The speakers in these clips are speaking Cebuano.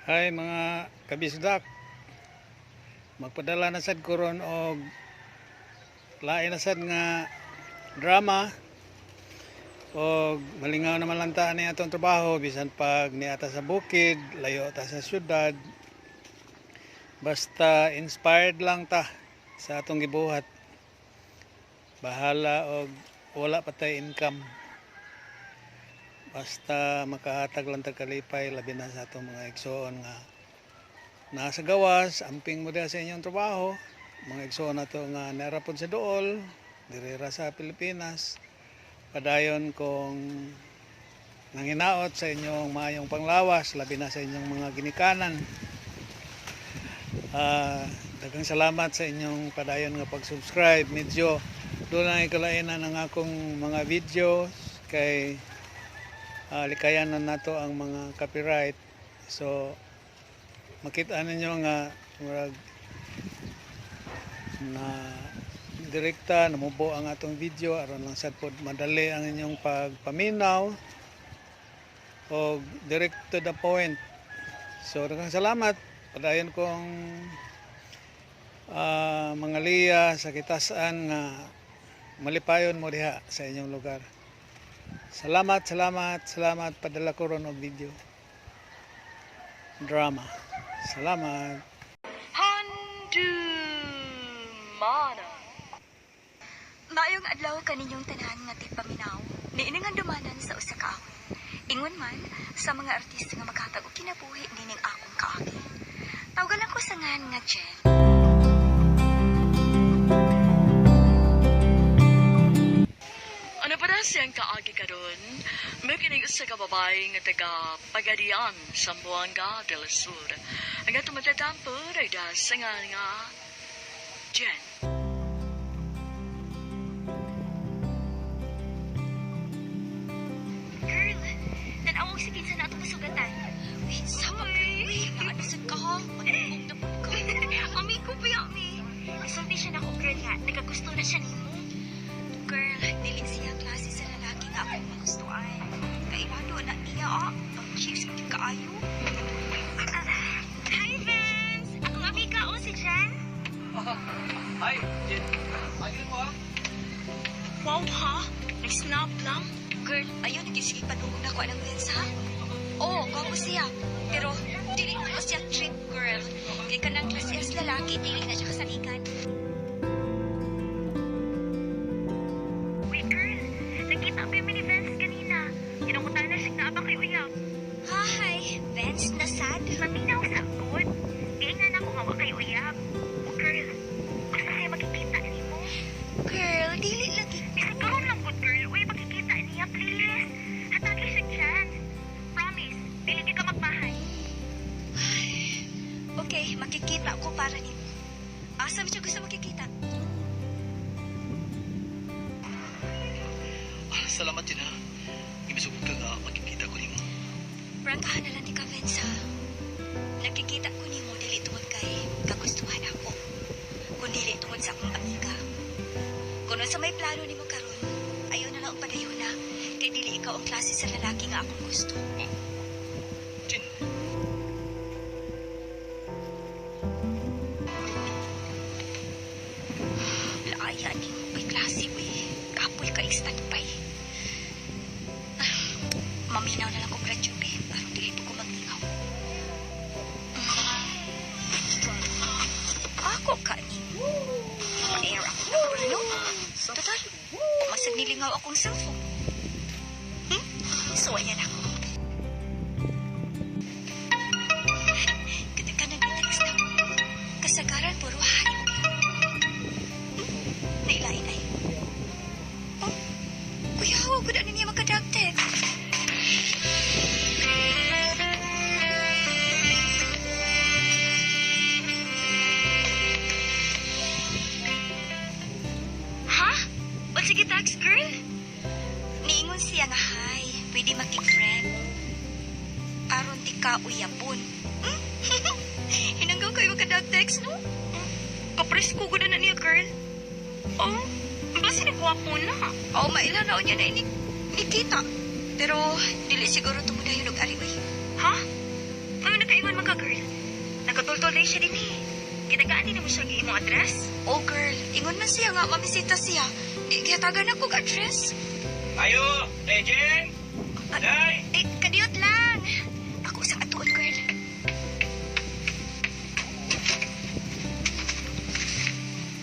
Hi mga kabisdak. Magpadala na sad ko ron og lain na sad nga drama og malingaw naman lang ta ani atong trabaho bisan pag niata sa bukid, layo ta sa syudad. Basta inspired lang ta sa atong gibuhat. Bahala og wala pa tay income. Basta makahatag lang tag kalipay labi na sa atong mga igsoon nga nasa gawas, amping mo diha sa inyong trabaho. Mga igsoon nato nga naa ra pod sa duol, diri ra sa Pilipinas. Padayon kong nanginaot sa inyong maayong panglawas, labi na sa inyong mga ginikanan. Daghang salamat sa inyong padayon nga pag-subscribe. Medyo doon lang ikalainan ang akong mga videos kay likayan na nato ang mga copyright. So makita ninyo nga murag na direkta namubo ang atong video aron lang sad pod madali ang inyong pagpaminaw og direct to the point. So daghang salamat. Padayon kong mga liya sa kitasan nga malipayon mo diha sa inyong lugar. Salamat, salamat, salamat. Padala ko ron og video. Drama. Salamat. Handumana. Maayong adlaw kaninyong tanan nga tigpaminaw. Niini nga dumanan sa usa ka awit. Ingon man sa mga artista nga maghatag og kinabuhi nining akong kaagi. Tawgan lang ko sa ngan nga Jen. Ano pa na siyang kaagi karon? May kining usa ka babae nga taga Pagadian, Zamboanga del Sur. Ang atong matatampor ay sa nga nga Jen. Girl, tan-awag si kinsa na atong masugatan. Wait, sama ka. Uy, naanusod ka ha. Manubog na po ka. Amigo pa yami. Isulti siya na ako, girl nga. Nagagusto na siya nimo. Girl, dili siya klase sa lalaki nga akong magustuhan. Kailado na niya ah. Ang chiefs ko kaayo. Hi, Vince! Akong amiga o si Jen. Hi, Jen. Ayun mo ah. Wow ha? Nag-snap lang? Girl, ayaw nag-isig padungog na ko anang Vince ha? Oo, gwapo siya. Pero, dili ko siya trip, girl. Kay kanang klase as lalaki, dili na siya kasalikan. Wait, girl. Nakita ko yung mini Vance kanina. Kinungutan na siya na kay Uyab. Hi, Vince na sad. Maminaw sa good. Giingnan ako nga wa kay Uyab. Oh, girl. Asa kaya makikita nimo? Girl, dili lagi. Bisag karon lang good girl. Uy, makikita niya, please. Hatagi siya chance. Promise, dili ka magmahay. Okay, makikita ko para nimo. Asa mo siya gusto makikita? Ah, salamat Jen ha. Ibisugod ka nga makikita ko nimo. Prangkahan na lang ni ka, Vince, ha? Nakikita ko nimo dili tungod kay kagustuhan ako. Kundi tungod sa akong amiga. Kung sa may plano nimo karon, ayaw na lang ang padayon na kay dili ikaw ang klase sa lalaki nga akong gusto. Jen. Laaya nimo may klase we. Kapoy ka standby. Ah, maminaw na lang kong radyo be, parang dili po ko maglingaw. Ako ka ni. Pa-air ako na no? Total, masag nilingaw akong cellphone. So, ayan ako. Kada ka nag-text na. Kasagaran, puro hi. Nailain ay. Oh, kuya, huwag ko na niya magkadag text. Ha? O sige, text, girl. Niingon siya nga hi, pwede makik-friend. Aron di ka uyabon. Hinanggaw kayo magkadag text, no? Kapres ko gud na niya, girl. Oh, basta nagwapo na. Oo, mailan na niya na ini nikita. Pero dili siguro tumudayon og ari uy. Ha? Ano na kayo Moingon man ka, girl. Nakatultol na siya din eh. Gitagaan din mo siya gi imong address. Oh, girl. Ingon man siya nga, mamisita siya. Di, gihatagan ako og address. Ayo, Legend! Day! Eh, kadiyot lang. Ako sa atuon, girl.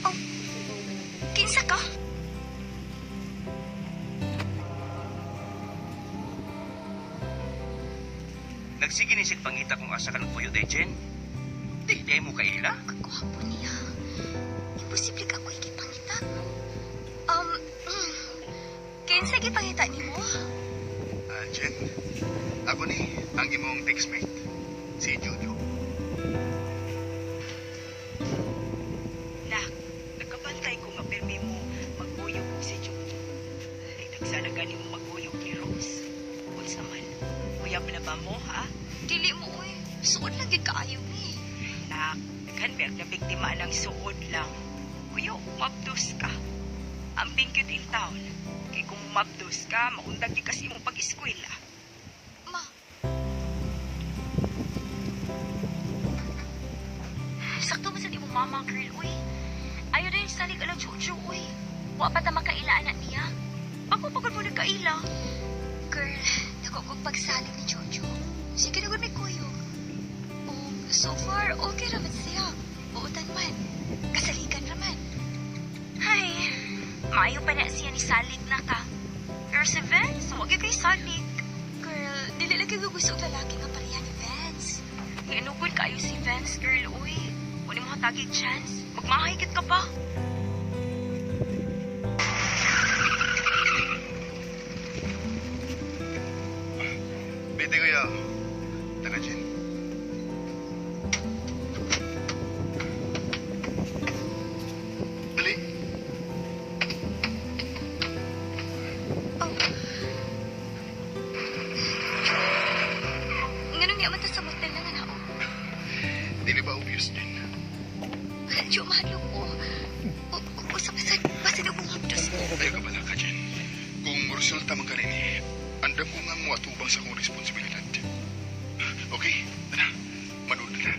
Oh, kinsa ka? Nagsige ni siya pangita kung asa ka nagpuyo, Dejen. Di, di mo kaila. Ang gwapo niya. Imposible ka ako'y gipangita. Um, kinsa gipangita nimo? Ah, Jen, ako ni ang imong textmate, si Jojo. Nak, nakabantay ko nga pirmi mo maguyog og si Jojo. Ay, nagsana gani mo maguyog ni Rose. Unsa man, uyab na ba mo, ha? Dili mo, uy. Suod lang gid kaayo ni. Nak, daghan ba na biktima ng suod lang. Kuyo, mabdos ka. Ang cute in town. Kay kung mabdos ka, maundag di kasi imong pag-eskwela. Ma. Sakto man sa imong mama, girl, uy. Ayaw din salig alang Jojo, uy. Wa pa ta makaila anak niya. Ako pagod mo nagkaila. Girl, nako kong pagsalig ni Jojo. Sige na gud may kuyog. Oh, so far, okay raman siya. Buotan man. Kasaligan raman. Hay, maayo pa na siya ni salig na ka. Pero si Vince, wag kay salig. Girl, dili lagi ko gusto og lalaki nga pareha ni Vance. Nganugod kaayo si Vince, girl, uy. Wala mo hatagi chance. Magmahigit ka pa. Bete kuya. Tara, Jen. Dali. Oh. Nganong niya man ta sa motel na nga nao? Dili ba obvious, Jen? Jo, mahalo ko. O, sa basan, basan ako mabdos ko. Ayaw ka pala ka, Jen. Kung resulta man ka rin eh, andam ko nga mo atubang sa akong responsibilidad. Okay, tara. Manood na.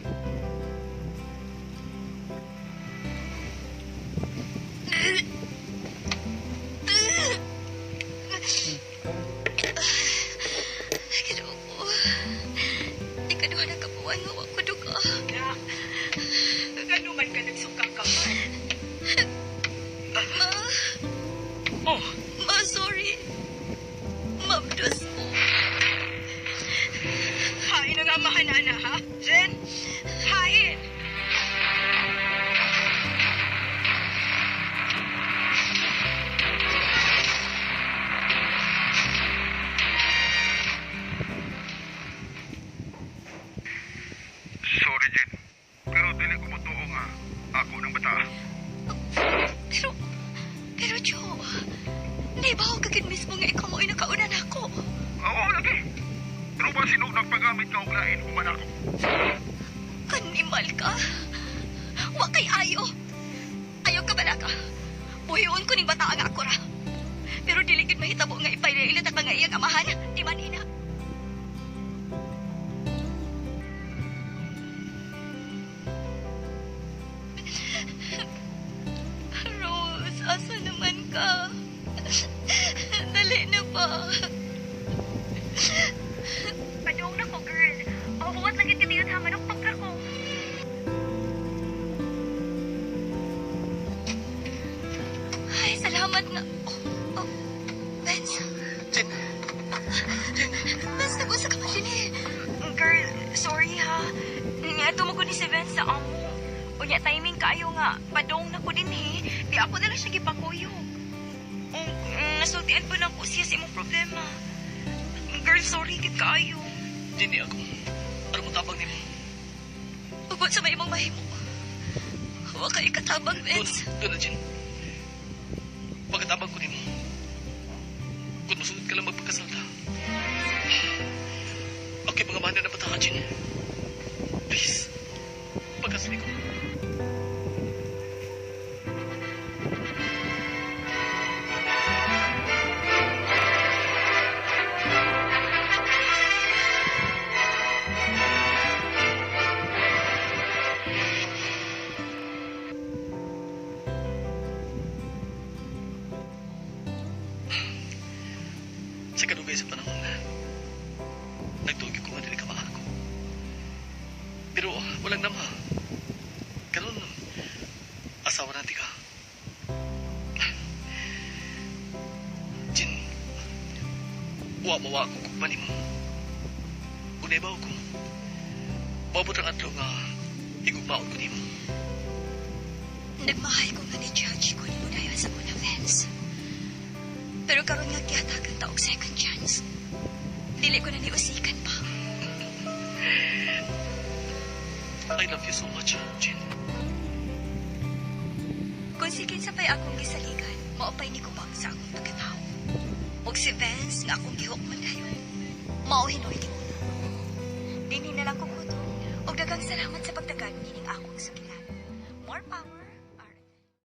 Ginoo ko. Ikaduha na kabuan nga wa ko duga. Nak, ngano man ka nagsuka ka man? Ma, Oh, ma, sorry. Mabdos ko. Hain ang amahan, ana, ha? Jen, hain! Sorry, Jen. Pero dili ko matuo nga ako ng bata. Pero, pero Joe, naibaw ka gid mismo nga ikaw mo'y nakauna na ako. Oo, lagi. Pero ba sinug nagpagamit ka og lain human ako? Animal ka. Wa kay ayo. Ayo ka bala ka. Buhion ko ning bata ang ako ra. Pero dili gid mahitabo nga ipailaila ta ka nga iyang amahan. Di man ina. Rose, asa naman ka? Dali na ba? Padung na ko, girl. Mahuwat lang gid kadiyot ha, manok pagka ko. Ay, salamat nga. Oh, oh, Vince. Jen! Vince, nag-usa ka man din eh. Girl, sorry ha. Nga ko ni si Vince sa amo. Unya timing kaayo nga, padong na ko din eh. Di ako na lang siya gipakuyog. Nasultian po na ko siya sa imong problema. Girl, sorry gid kaayo. Jen, di ako. Ano mo tabang nimo? Ugod sa may imong mahimo. Wa ka ikatabang, Vince. Doon na, Jen. Pagkatabang ko nimo. Kung masunod ka lang magpagkasal ta. Okay, mga mahal na bata ka, Jen. Please. Pagkasal ko. Nagtuo ko nga dili ka maako. Pero walang nama. Karon asawa na ka. Jin, wa mawa akong gugma nimo. Kung naibaw ko, maabot ang adlaw nga higugmaon ko nimo. Nagmahal ko nga ni-judge ko nimo dayon sa una, Vance. Pero karon nga gihatagan ta og second chance, dili ko na niusikan pa. I love you so much, Jin. Kung si kinsa pa'y akong gisaligan, mao pa'y nikubag sa akong pagkatao. Ug si Vance nga akong gihukman dayon, mao hinoy ni una. Dinhi na lang ko kutob, ug daghang salamat sa pagtagan nining akong sugilan. More power.